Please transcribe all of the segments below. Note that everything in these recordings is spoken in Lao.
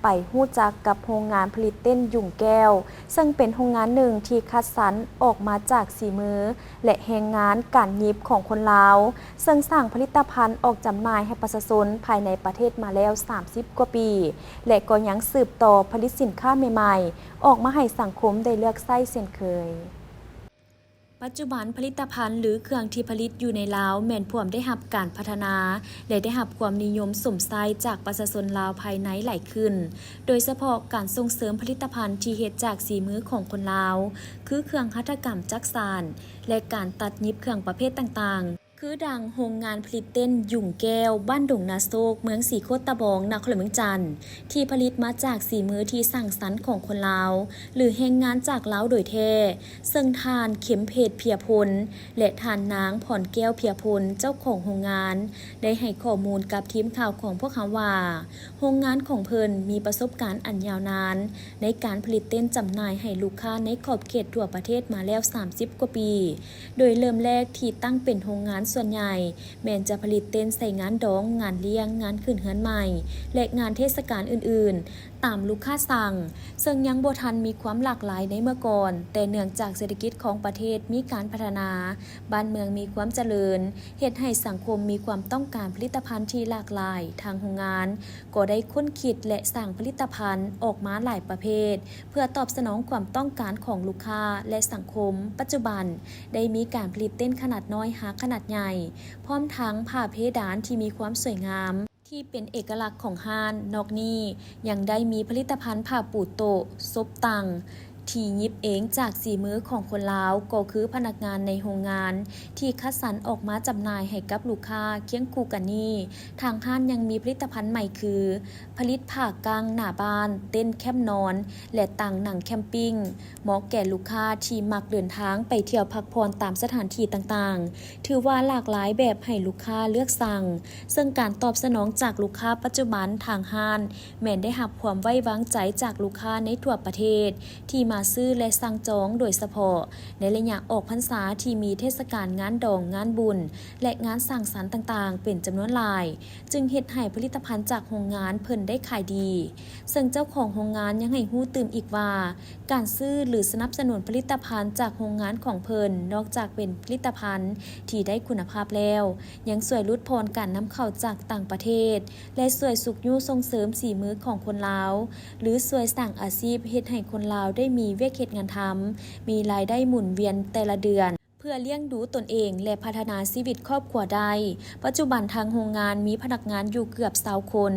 ໄປຮູ້ຈັກກັບໂຮງງານຜະລິດເຕັ້ນຍຸງແກ້ວ ເຊິ່ງເປັນໂຮງງານໜຶ່ງທີ່ຄັດສັນອອກມາຈາກສີມື ແລະ ແຮງງານການຫຍິບຂອງຄົນລາວ, ເຊິ່ງສ້າງຜະລິດຕະພັນອອກຈຳໜ່າຍໃຫ້ປະຊາຊົນພາຍໃນປະເທດມາແລ້ວສາມສິບກວ່າປີ ແລະ ກໍຍັງສືບຕໍ່ຜະລິດສິນຄ້າໃໝ່ໆ ອອກມາໃຫ້ສັງຄົມໄດ້ເລືອກໃຊ້ເຊັ່ນເຄີຍ. ປັດຈຸບັນຜະລິດຕະພັນ ຫຼື ເຄື່ອງທີ່ຜະລິດຢູ່ໃນລາວ ແມ່ນພວມໄດ້ຮັບການພັດທະນາ ແລະ ໄດ້ຮັບຄວາມນິຍົມຊົມໃຊ້ຈາກປະຊາຊົນລາວພາຍໃນຫຼາຍຂຶ້ນ, ໂດຍສະເພາະການສົ່ງເສີມຜະລິດຕະພັນທີ່ເຮັດຈາກສີມືຂອງຄົນລາວ ຄືເຄື່ອງຫັດຖະກຳຈັກສານ ແລະ ການຕັດຫຍິບເຄື່ອງປະເພດຕ່າງໆ ຄືດັ່ງໂຮງງານຜະລິດເຕັ້ນຍຸງແກ້ວ ບ້ານດົງນາໂຊກ ເມືອງສີໂຄດຕະບອງ ນະຄອນຫຼວງວຽງຈັນ ທີ່ຜະລິດມາຈາກສີມືທີ່ສ້າງສັນຂອງຄົນລາວ ຫຼື ແຮງງານຈາກລາວໂດຍແທ້, ເຊິ່ງທ່ານ ເຂັມເພັດ ເພຍພົນ ແລະ ທ່ານນາງ ພອນແກ້ວ ເພຍພົນ ເຈົ້າຂອງໂຮງງານ ໄດ້ໃຫ້ຂໍ້ມູນກັບທີມຂ່າວຂອງພວກເຮົາວ່າ ໂຮງງານຂອງເພິ່ນມີປະສົບການອັນຍາວນານໃນການຜະລິດເຕັ້ນຈຳໜ່າຍໃຫ້ລູກຄ້າໃນຂອບເຂດທົ່ວປະເທດມາແລ້ວສາມສິບກວ່າປີ, ໂດຍເລີ່ມແລກທີ່ຕັ້ງເປັນໂຮງງານສ່ວນໃຫຍ່ ແມ່ນຈະຜະລິດເຕັ້ນໃສ່ງານດອງ, ງານລ້ຽງ, ງານຂຶ້ນເຮືອນໃໝ່ ແລະ ງານເທດສະການອື່ນໆ ຕາມລູກຄ້າສັ່ງ, ເຊິ່ງຍັງບໍ່ທັນມີຄວາມຫຼາກຫຼາຍໃນເມື່ອກ່ອນ, ແຕ່ເນື່ອງຈາກເສດຖະກິດຂອງປະເທດມີການພັດທະນາ, ບ້ານເມືອງມີຄວາມຈະເລີນ, ເຮັດໃຫ້ສັງຄົມມີຄວາມຕ້ອງການຜະລິດຕະພັນທີ່ຫຼາກຫຼາຍ, ທາງໂຮງງານກໍໄດ້ຄົ້ນຄິດ ແລະ ສ້າງຜະລິດຕະພັນອອກມາຫຼາຍປະເພດ ເພື່ອຕອບສະໜອງຄວາມຕ້ອງການຂອງລູກຄ້າ ແລະ ສັງຄົມ. ປັດຈຸບັນໄດ້ມີການຜະລິດເຕັ້ນຂະໜາດນ້ອຍຫາຂະໜາດໃຫຍ່, ພ້ອມທັງຜ້າເພດານທີ່ມີຄວາມສວຍງາມ ທີ່ເປັນເອກະລັກຂອງຮ້ານ. ນອກນີ້ຍັງໄດ້ມີຜະລິດຕະພັນຜ້າປູໂຕະ, ສົບຕັ່ງ ທີ່ຫຍິບເອງຈາກສີມືຂອງຄົນລາວ, ກໍຄືພະນັກງານໃນໂຮງງານທີ່ຄັດສັນອອກມາຈຳໜ່າຍໃຫ້ກັບລູກຄ້າ. ຄຽງຄູ່ກັນນີ້, ທາງຮ້ານຍັງມີຜະລິດຕະພັນໃໝ່ຄື ຜະລິດຜ້າກັ້ງໜ້າບ້ານ, ເຕັນແຄມນອນ ແລະ ຕັ່ງນັ່ງແຄມປິງ ເໝາະແກ່ລູກຄ້າທີ່ມັກເດີນທາງໄປທ່ຽວພັກຜ່ອນຕາມສະຖານທີ່ຕ່າງໆ, ຖືວ່າຫຼາກຫຼາຍແບບໃຫ້ລູກຄ້າເລືອກສັ່ງ, ເຊິ່ງການຕອບສະໜອງຈາກລູກຄ້າປັດຈຸບັນທາງຮ້ານ ແມ່ນໄດ້ຮັບຄວາມໄວ້ວາງໃຈຈາກລູກຄ້າໃນທົ່ວປະເທດ ທີ່ມາຊື້ ແລະ ສັ່ງຈອງໂດຍສະເພາະໃນໄລຍະອອກພັນສາທີ່ມີເທດສະການງານດອງ, ງານບຸນ ແລະ ງານສັງສັນຕ່າງໆ ເປັນຈຳນວນຫຼາຍ, ຈຶ່ງເຮັດໃຫ້ຜະລິດຕະພັນຈາກໂຮງງານເພິ່ນໄດ້ຂາຍດີ. ເຊິ່ງເຈົ້າຂອງໂຮງງານຍັງໃຫ້ຮູ້ຕື່ມອີກວ່າ ການຊື້ ຫຼື ສະໜັບສະໜູນຜະລິດຕະພັນຈາກໂຮງງານຂອງເພິ່ນ ນອກຈາກເປັນຜະລິດຕະພັນທີ່ໄດ້ຄຸນນະພາບແລ້ວ, ຍັງຊ່ວຍຫຼຸດຜ່ອນການນຳເຂົ້າຈາກຕ່າງປະເທດ ແລະ ຊ່ວຍຊຸກຍູ້ສົ່ງເສີມສີມືຂອງຄົນລາວ ຫຼື ຊ່ວຍສ້າງອາຊີບເຮັດໃຫ້ຄົນລາວໄດ້ມີວຽກເຮັດງານທຳ, ມີລາຍໄດ້ໝູນວຽນແຕ່ລະເດືອນ ເພື່ອລ້ຽງດູຕົນເອງ ແລະ ພັດທະນາຊີວິດຄອບຄົວໄດ້. ປັດຈຸບັນທາງໂຮງງານມີພະນັກງານຢູ່ເກືອບຊາວຄົນ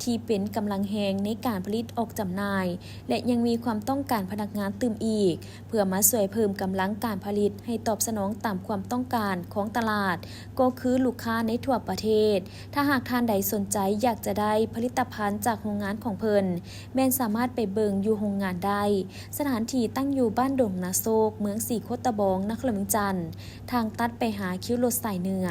ທີ່ເປັນກຳລັງແຮງໃນການຜະລິດອອກຈຳໜ່າຍ ແລະ ຍັງມີຄວາມຕ້ອງການພະນັກງານຕື່ມອີກ ເພື່ອມາຊ່ວຍເພີ່ມກຳລັງການຜະລິດໃຫ້ຕອບສະໜອງຕາມຄວາມຕ້ອງການຂອງຕະຫຼາດ, ກໍຄືລູກຄ້າໃນທົ່ວປະເທດ. ຖ້າຫາກທ່ານໃດສົນໃຈຢາກຈະໄດ້ຜະລິດຕະພັນຈາກໂຮງງານຂອງເພິ່ນ, ແມ່ນສາມາດໄປເບິ່ງຢູ່ໂຮງງານໄດ້. ສະຖານທີ່ຕັ້ງຢູ່ບ້ານດົງນາໂຊກ, ເມືອງສີໂຄດຕະບອງ, ນະຄອນຫຼວງວຽງຈັນ, ທາງຕັດໄປຫາຄິວລົດສາຍເໜືອ.